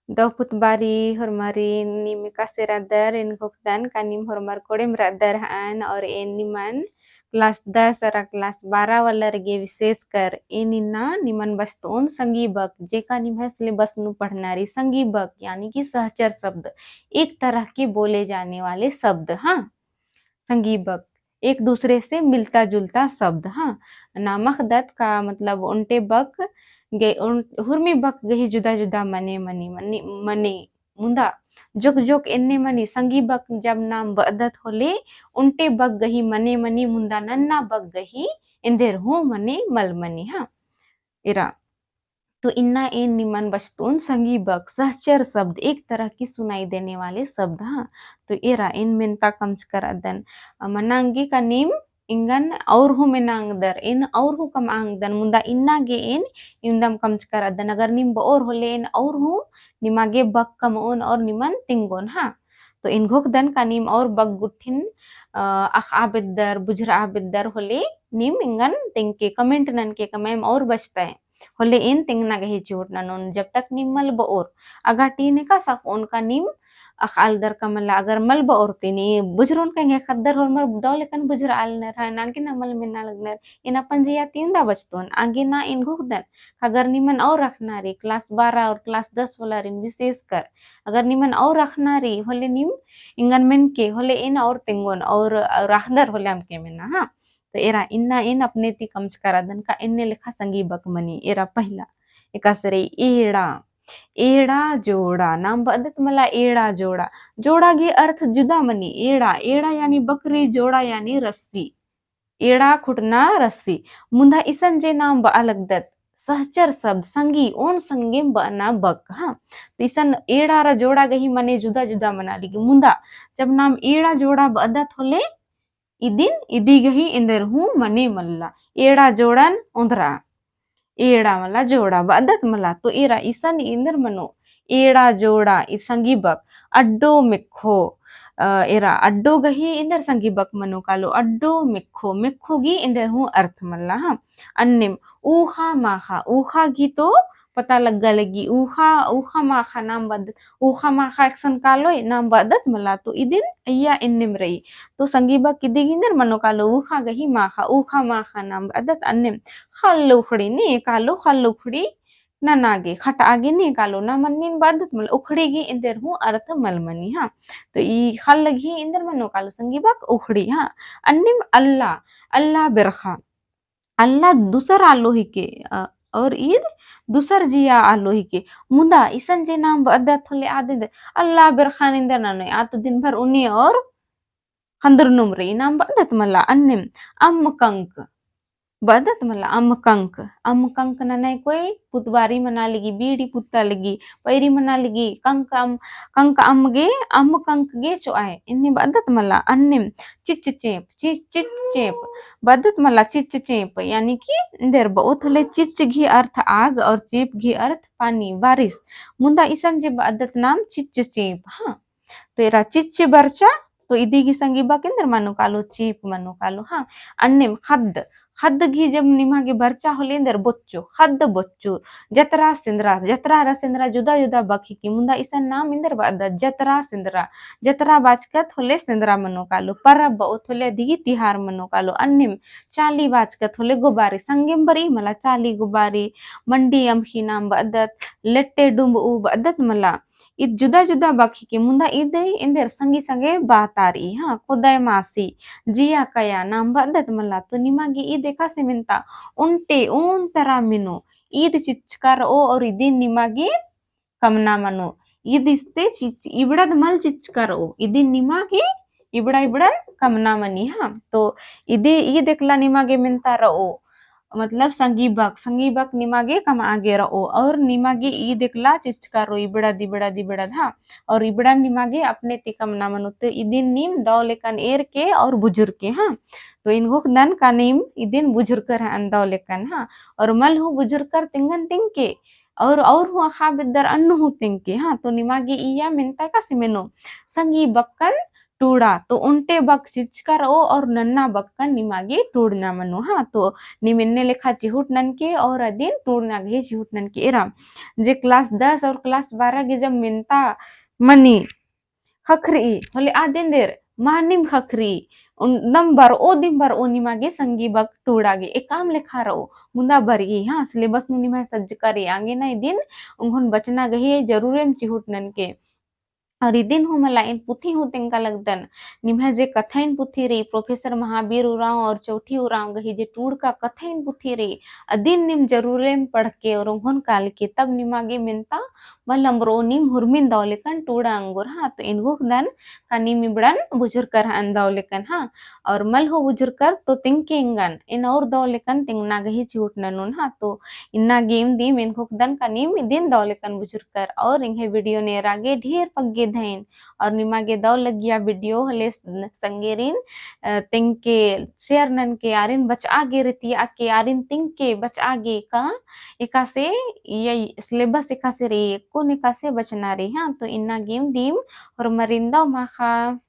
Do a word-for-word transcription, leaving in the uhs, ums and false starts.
दव पुत बारी होरमारिन, नीम एकासे रअदर, एन घोखदन का नीम होरमर कोड़ेम रअदर हअन, और एन निमन class दस अरा class बारह वालर गे विशेषकर एन इन्ना निमन बचतओन संगी बक, जेका निम्है syllabus नू पढ़ना रई संगी बक, यानी कि सहचर शब्द, एक तरह के बोले जाने वाले शब्द, हाँ। संगी बक, एक दूसरे से मिलता जुलता शब्द, हाँ। नाम अख़दत का मतलब ओन्टे बक गे-, ओन-, हुरमी बक गही जुदा जुदा मने मनी, मनी, मने मुन्दा जोक जोक एन्ने मनी संगी बक जब नाम बअदत होले ओन्टे बक गही मने मनी मुन्दा नन्ना बक गही एन्देर हूँ मने मल मनी, हाँ। एरा तो इन्ना एन निमन बचतओन संगी बक, सहचर शब्द, एक तरह की सुनाई देने वाले शब्द, हाँ। तो एरा एन मेन्ता कमचका रअदन, अ, मना ओंगी का नीम एंगन और हूँ मेना ओंगदर, एन और हूँ कमआ ओंगदन, मुन्दा इन्ना गे एन इवंदम कमचका रअदन, अगर नीम बओर होले एन और हूँ निमा गे बक कमओन और निमन तिंगोन, हाँ। तो एन घोखदन का नीम और बक गुट्ठिन, अ, अख़आ बेद्दर, बुझुरआ बेद्दर होले नीम एंगन तेंगके, comment ननके का मैम और बचतय। होले एन तेंगना गही चिहुट ननोन, जब तक नीम मल बओर। अगा टीन एकासे अख़ओन का नीम अख़आ लगदर का मला, अगर मल बओर ती नी बुझुरओन का एंग्है ख़द्दर होरमर दव लेकन बुझुरआ लगनर, हाँ, आगे ना मल मेना लगनर, एन अपन जिया ती इवंदा बचतओन, आगे ना एन घोखदन। अगर निमन और अख़ना रई, class बारह और class दस वालारिन विशेषकर, अगर निमन और अख़ना रई, होले नीम एंगन मेनके, होले एन और तेंगोन, और, और अख़दर होले अमके मेना, हाँ। तो एरा इन्ना एन अपने ती कमचका रअदन का एन्ने लेखा संगी बक मनी। एरा पहिला एकासे रई एड़ा। एड़ा जोड़ा, नाम बअदत मला एड़ा जोड़ा। जोड़ा गही अर्थ जुदा मनी। एड़ा, एड़ा यानी बकरी, जोड़ा यानी रस्सी। एड़ा खुटना रस्सी। मुन्दा इसन जे नाम बआ लगदत, सहचर शब्द, संगी, ओन संगेम बअना बक, हाँ। तो इसन एड़ा अरा जोड़ा गही मने जुदा जुदा मना लगी। मुन्दा जब नाम एड़ा जोड़ा बअदत होले, इदिन, इदी गही एन्देर हूँ मने मल्ला। एड़ा जोड़न ओन्द्रा। एड़ा मला जोड़ा बअदत मला। तो एरा इसन एन्देर मनो। एड़ा जोड़ा, ई संगी बक। अड्डो मेक्खो। अ, एरा अड्डो गही एन्देर संगी बक मनो कालो। अड्डो मेक्खो। मेक्खो गही एन्देर हूँ अर्थ मल्ला, हाँ। अन्नेम ऊखा माखा। ऊखा गही तो पता लग्गा लगी। ऊखा, ऊखा माखा नाम बअदत। ऊखा माखा एकसन कालोय नाम बअदत मला, तो इदिन अइय्या एन्नेम रई। तो संगी बक इदी गही एन्देर मनो कालो, ऊखा गही माखा, ऊखा माखा नाम बअदत। अन्नेम ख़ल्ल उखड़ी, ने कालो ख़ल्ल उखड़ी नना गे, खटआ गे ने कालो, नाम अन्नेम बअदत मला, उखड़ी गही एन्देर हूँ अर्थ मल मनी, हाँ। तो ई ख़ल्ल गही एन्देर मनो कालो संगी बक उखड़ी, हाँ। अन्नेम अल्ला, अल्ला बेरखा। अल्ला दुसर आलो हिके, अ, और ईद दुसर जिया आलो हिके। मुन्दा इसन जे नाम बअदत होले आद एन्देर, अल्ला बेरखान एन्देर ननोय, आद तो दिन भर उनी और खन्दुरनुम रई, नाम बअदत मला। अन्नेम अम्म कंक बअदत मला, अम्म कंक। अम्म कंक ननय कोई पुतबारी मना लगी, बीड़ी पुत्ता लगी, पैरी मना लगी, कंक अम्म, कंक अम्म गे, अम्म कंक गे चोआय, एन्ने बअदत मला। अन्नेम चिच्च चेंप, चिच्च, चिच्च चेंप बअदत मला, चिच्च चेंप, यानी कि एन्देर बओत होले चिच्च गही अर्थ आग और चेंप गही अर्थ पानी, बारिश। मुन्दा इसन जे बअदत नाम चिच्च चेंप, हाँ। तो एरा चिच्च बरचा, तो इदी गही संगी बक एन्देर मनो कालो, चेंप मनो कालो, हाँ। अन्नेम ख़द्द, ख़द्द गही जब निमा गे बरचा होले एन्देर बोच्चो, ख़द्द बोच्चो, जतरा सेंदरा, जतरा अरा सेंदरा जुदा जुदा बक हिके, मुन्दा इसन नाम एन्देर बअदत, जतरा सेंदरा, जतरा बाचकत होले सेंदरा मनो कालो, परब बओत होले अदी गही तिहार मनो कालो, अन्नेम चाली बाचकत होले गोबारी, संगेम बरई मला चाली गोबारी, मंडी अम्बखी नाम बअदत, लेट्टे डुम्बऊ बअदत मला। ईद जुदा जुदा बक हिके, मुन्दा ईद एन्देर संगी संगे बातारई, हाँ, कोदय मासी, जिया कया नाम बअदत मला। तो निमा गे ईद एकासे मेन्ता, ओन्टे ओन तरा मेनो, ईद चिच्चका रओ और इदिन निमा गे कमना मनो। ईद इस्ते चिच्च, इबड़द मल चिच्चका रओ, इदिन निमा गे इबड़ा इबड़न कमना मनी, हाँ। तो इदे, ईद एकला निमा गे मेन्ता रओ, मतलब संगी बक, संगी बक निमा गे कमआ गे रओ, और निमा गे ईद एकला चिच्चका रओ, इबड़द, इबड़द, इबड़द, हाँ। और इबड़न निमा गे अपने ती कमना मनो, तो इदिन नीम दव लेकन एरके और बुझुरके, हाँ। तो एन घोखदन का नीम इदिन बुझुरकर हअन दव लेकन, हाँ। और मल हूँ बुझुरकर तिंगन तिंगके, और, और हूँ अख़आ बेद्दर अन्नु हूँ तिंगके, हाँ। तो निमा गे इय्या मेन्ता एकासे मेनो, संगी बक्कन टूड़ा। तो ओन्टे बक चिच्चका रओ और नन्ना बक्कन निमा गे टूड़ना मनो, हाँ। तो नीम एन्ने लेखा चिहुट ननके और अदिन टूड़ना गही चिहुट ननके एरा। जे class दस और class बारह गे जब मेन्ता मनी ख़क्खरई, होले आदिन देर मा नीम ख़क्खरई, उन नम बरओ दिम बरओ निमा गे संगी बक टूड़ा गे, एकअम लेखा रओ, मुन्दा बरई, हाँ, syllabus नू निम्है सज्जका रई, आगे ना इदिन ओंघोन बचना गही जरूरेम चिहुट ननके। और इदिन हूँ मला एन पुथी हूँ तेंगका लगदन, निम्है जे कथइन पुथी रई, Professor महावीर उराँव और चौठी उराँव गही जे टूड़का कथइन पुथी रई, अदिन नीम जरूरेम पढ़के और ओंघोन कालके तब निमा गे मेन्ता मल अम्बरओ नीम हुरमिन दव लेकन टूड़ा अंगोर, हाँ। तो एन घोखदन का नीम इबड़न बुझुरकर हन दव लेकन, हाँ। और मल हो बुझुरकर तो तेंगके एंगन, एन और दव लेकन तेंगना गही चिहुट ननोन, हाँ। तो इन्ना गेम दिम एन घोखदन का नीम इदिन दव लेकन बुझुरकर। और एंग्है video ने एरा गे ढेर पग्गे धइन। और निमा गे दव लग्गिया video होले स-, संगेरिन, अ, तेंगके share ननके आरिन बचआ गे रितिया के आरिन तेंगके बचआ गे का एकासे ये syllabus एकासे रई, कुन एकासे बचना रई, हाँ। तो इन्ना गेम दिम होरमरिन दव माख़ा।